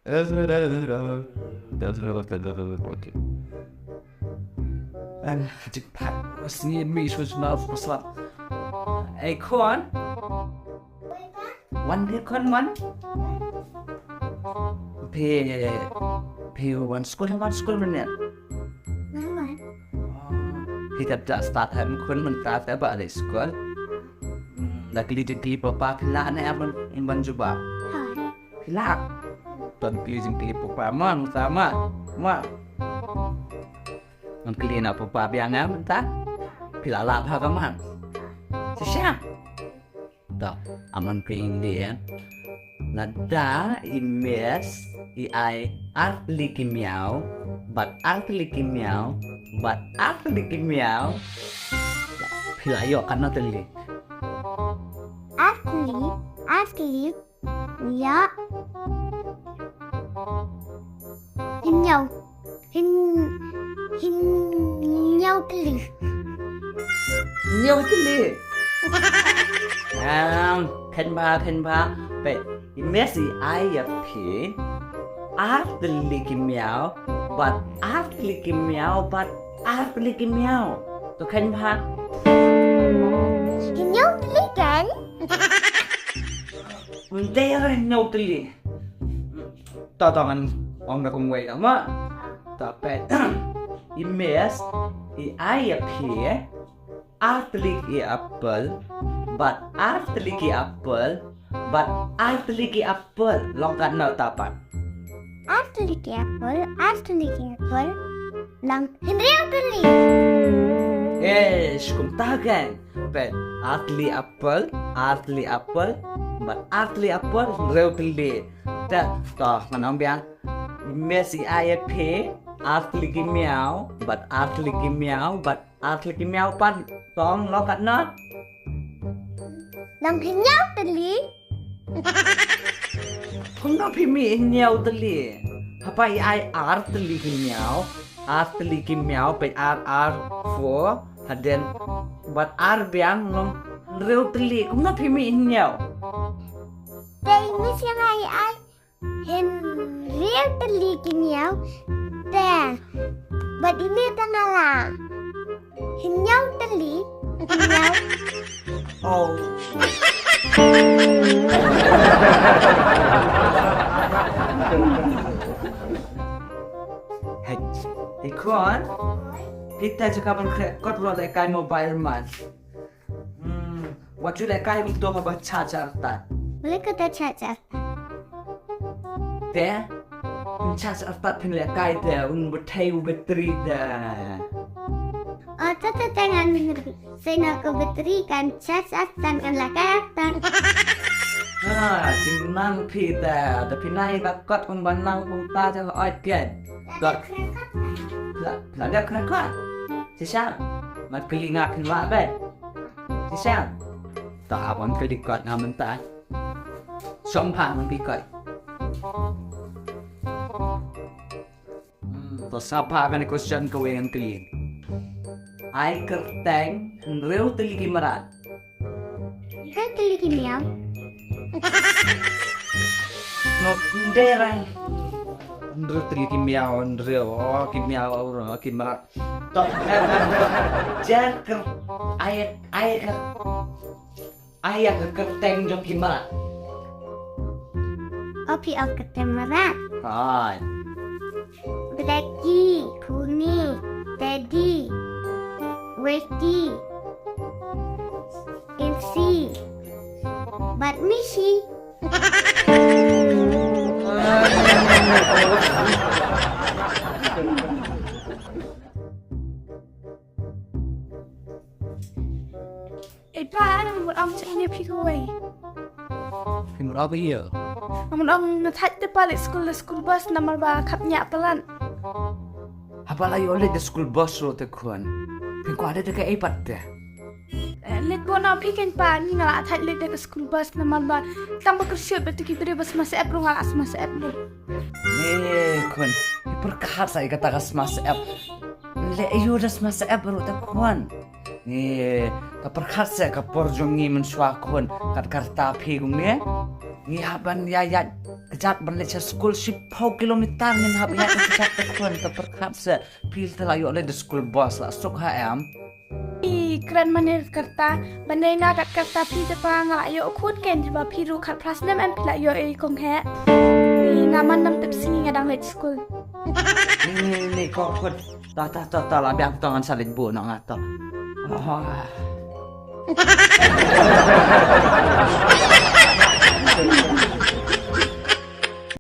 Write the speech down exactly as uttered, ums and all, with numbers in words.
Hey, Khun. Wan dei Khun, wan. Phi, phi wan skul, wan skul mynne? Phi dep da start hem Khun mynta te ba dei skul. Da kylli jingkylli papa phi lah ne em ban jubab? Phi lah. Don kylli jingkylli papa ma, mynta ma. Ma. Ngan kylli na papa biang em mynta. Phi lah lah bha ka ma. Shisha. To, amon phi indi ya. Lada i Miss i ai ar tylli ki miaw, bad ar tylli ki miaw, bad ar tylli ki miaw. Phi lah ïoh katno tylli? Ar tylli, ar tylli, ïa. Hynñiew. Hyn-, hynñiew tylli. Hynñiew tylli. Em, khein bha, khein bha. Peit, i Miss i ai ïa phi ar tylli ki miaw, bad ar tylli ki miaw, bad ar tylli ki miaw. To khein bha. Hynñiew tylli kan? Ym dei re hynñiew tylli. To, to ngan ong da kumwei da ma. To peit. I Miss i ai ïa phi ar tylli ki apple, bad ar tylli ki apple, bad ar tylli ki apple. Long katno ta pat? Ar tylli ki apple, ar tylli ki apple. Long hynriew tylli. Eish, kumta kan. Peit, ar tylli apple, ar tylli apple, bad ar tylli apple, hynriew tylli. Te, to, ngan ong biang. Miss i ai ïa phi ar tylli ki miaw, bad ar tylli ki miaw, bad ar tylli ki miaw pat. To long katno? Long hynñiew tylli. Kumno phi mih hynñiew tylli? Haba i ai ar tylli ki miaw, ar tylli ki miaw, peit ar, ar, four, hadien bad ar biang long hynriew tylli. Kumno phi mih hynñiew? Te i Miss i ai hynriew tylli ki miaw. Te bad ine te nga lah hynñiew tylli ki miaw. Oh. Hey, hey Khun. Phi te jaka ban khreh kot ruh lehkai mobile man. Hmm, wat ju lehkai kumto haba charge artat. Balei kata charge artat? Te, phin charge artat phin lehkai te, un bthei u battery te. Oh, te te te ngan ri. Sei na ka battery kan charge artat kan lehkai artat. Ha, jingnang phi te, te phi nang ïa ka kot kumba nang kumta te oi phi. Kot. La, la dep khnang kot. Shisha. Mat kylli nga phin wah bad. Shisha. To hap ban kylli kot nga mynta. Shong pha ngan kylli kot. Hmm, to sa pha kane question kawei ngan kylli. Ai kyrteng hynriew tylli ki mrad. Hynriew tylli ki miaw. Ngo, ndai rai. Hynriew tylli ki miaw, hynriew, oh, ki miaw, oh, ki mrad. To, eh, eh, eh, jar ker, ai, ai, eh, ai ïa ka kyrteng jong ki mrad. Oh, phi ong kyrteng mrad. Hai. Blackie, Kuni, Teddy, Wakey, Incy, bad Mishi. Ei pa, nga mut ong sha ine phi kawei. Phi mut ong ïa. Nga mut ong nga thait te pa leit skul da skul bus namar ba khap ñiah palat. Haba la ïoh leit da skul bus ruh te khun. Phin kwah leit da kaei pat te? Eh, leit bun na phi kein pa, ngi nga la thait leit da ka skul bus namar ba tang ba kyrshiot ba te ki briew ba sma sep ruh nga la sma sep leit. Ei khun, pyrkhat sa ïa kata ka sma sep. Leh aïu da sma sep ruh te khun. Ngi, ka pyrkhat seh ka por jong ngi mynshuwa khun, kat ka rta phi kumne. Ngi hap ban ïa ïaid ka jat ban leit sha skul shiphew kilometer ngin hap ïaid sha jat te khun, te pyrkhat se phi te la ïoh leit da school bus, la suk ha em. I kren mane kyrta, ban dei nga kat kyrta phi te pa nga la ïoh khun ken, ba phi ruh khat phra snem em phi la ïoh i kong he. I nga man nam tip sngi nga dang leit skul. Ni ni ni ko khun. Ta ta ta ta la biang tong an sa leit bu no nga to. Oh.